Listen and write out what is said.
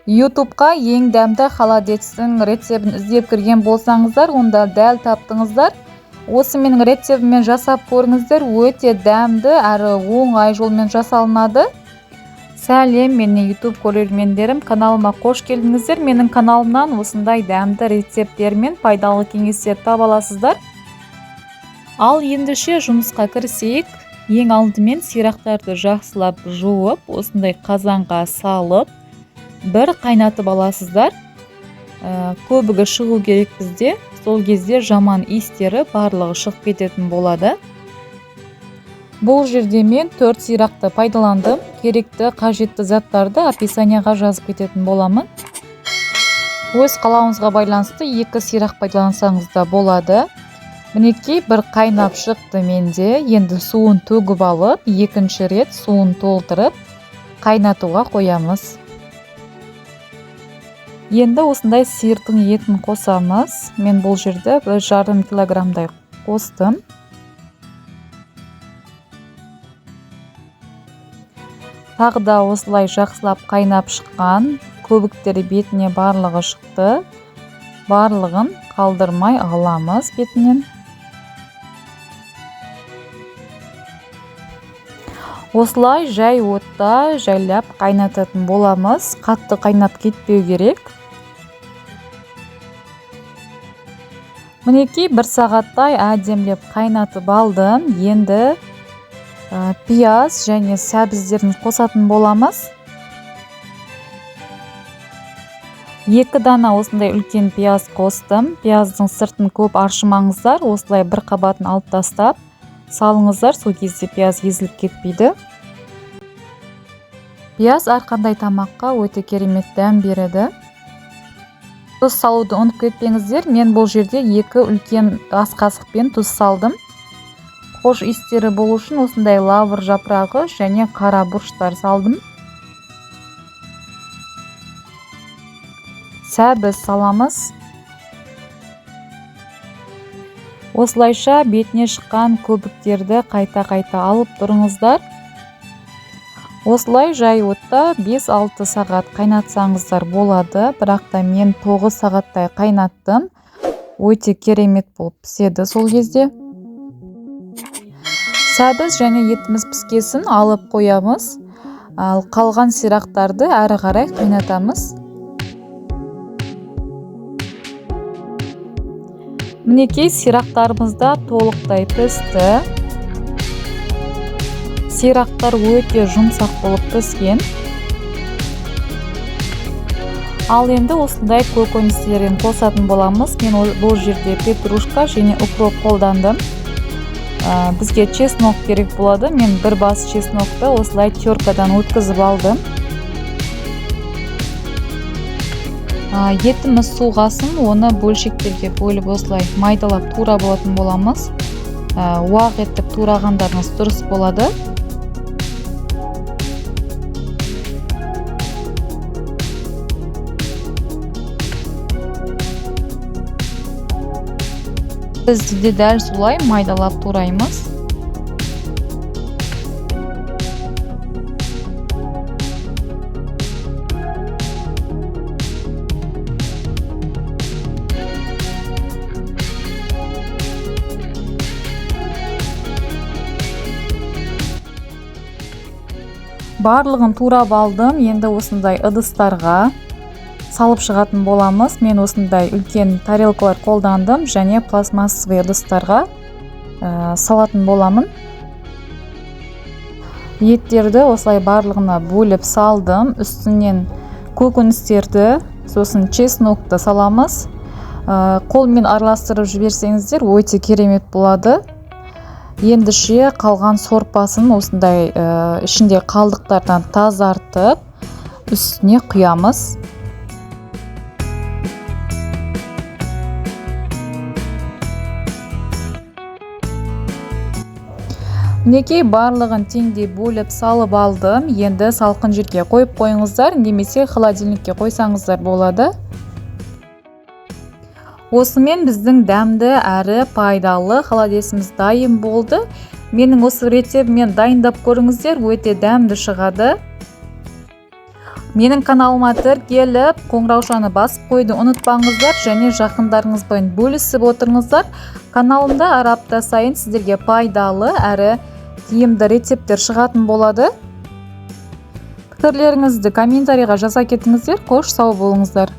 Ютубқа ең дәмді холодецтің рецептін іздеп кірген болсаңыздар, онда дәл таптыңыздар. Осы менің рецептіммен жасап көріңіздер, өте дәмді әрі оңай жолмен жасалынады. Сәлем, менің YouTube көрермендерім, каналыма қош келдіңіздер. Менің каналымнан осындай дәмді рецепттер мен пайдалы кеңестер таба аласыздар. Ал ендеше жұмысқа кірісейік. Ең алдымен сирақтарды жақсылап жуып, осындай қазанға салып, бір қайнатып аласыздар. Көбігі шығу керек бізде. Сол кезде жаман иістері барлығы шығып кететін болады. Бұл жерде мен 4 сирақты пайдаландым. Керекті, қажетті заттарды описанияға жазып кететін боламын. Өз қалауыңызға байланысты 2 сирақ пайдалансаңыз да болады. Мінекей бір қайнап шықты менде. Енді суын төгіп алып, екінші рет суын толтырып қайнатуға қоямыз. Енді осындай сиырдың етін қосамыз. Мен бұл жерде 1,5 килограммдай қостым. Тағы да осылай жақсылап қайнап шыққан көбіктері бетіне барлығы шықты. Барлығын қалдырмай аламыз бетінен. Осылай жай отта жайлап қайнататын боламыз. Қатты қайнап кетпеу керек. Мінекей бір сағаттай әдемілеп қайнатып алдым. Енді пияз және сәбіздерін қосатын боламыз. 2 дана осындай үлкен пияз қостым. Пияздың сыртын көп аршымаңыздар, осылай бір қабатын алып тастап салыңыздар, сол кезде пияз езіліп кетпейді. Пияз әрқандай тамаққа өте керемет дәм береді. Тұз салуды ұмытып кетпеңіздер. Мен бұл жерде 2 үлкен ас қасықпен тұз салдым. Хош иістері болу үшін осындай лавр жапырағы және қара бұрыштар салдым. Сәбіз саламыз. Осылайша бетіне шыққан көбіктерді қайта-қайта алып тұрыңыздар. Осылай жай отта 5-6 сағат қайнатсаңыздар болады, бірақ та мен 9 сағаттай қайнаттым. Өте керемет болып піседі сол кезде. Сәбіз және етіміз піскесін алып қоямыз. Ал қалған сирақтарды әрі қарай қайнатамыз. Мінекей сирақтарымыз да толықтай пісті. Сирақтар өте жұмсақ болып піскен. Ал енді осындай көкөністерін қосатын боламыз. Мен бұл жерде петрушка және укроп қолдандым. Бізге чеснок керек болады. Мен бір бас чеснокты осылай теркадан өткізіп алдым. Етіміз суғасын, оны бөлшектерге бөліп осылай майдалап турап алатын боламыз. Уақ етіп турағандарыңыз дұрыс болады. Біз де дәл солай майдалап тураймыз. Барлығын турап алдым. Енді осындай ыдыстарға салып шығатын боламыз. Мен осындай үлкен тарелкалар қолдандым және пластмассовый ыдыстарға салатын боламын. Еттерді осылай барлығына бөліп салдым. Үстінен көкөністерді, сосын чеснокты саламыз. Қолмен араластырып жіберсеңіздер өте керемет болады. Ендеше қалған сорпасын осындай ішінде қалдықтардан тазартып үстіне құямыз. Мінекей барлығын теңдей бөліп салып алдым. Енді салқын жерге қойып қойыңыздар, немесе холодильникке қойсаңыздар болады. Осымен біздің дәмді әрі пайдалы холодесіміз дайын болды. Менің осы рецептіммен дайындап көріңіздер, өте дәмді шығады. Менің каналыма тіркеліп, қоңыраушаны басып қоюды ұмытпаңыздар және жақындарыңызбен бөлісіп отырыңыздар. Каналымда әр апта сайын сіздерге пайдалы әрі тиімді рецепттер шығатын болады. Пікірлеріңізді комментарийға жаза кетіңіздер. Қош, сау болыңыздар.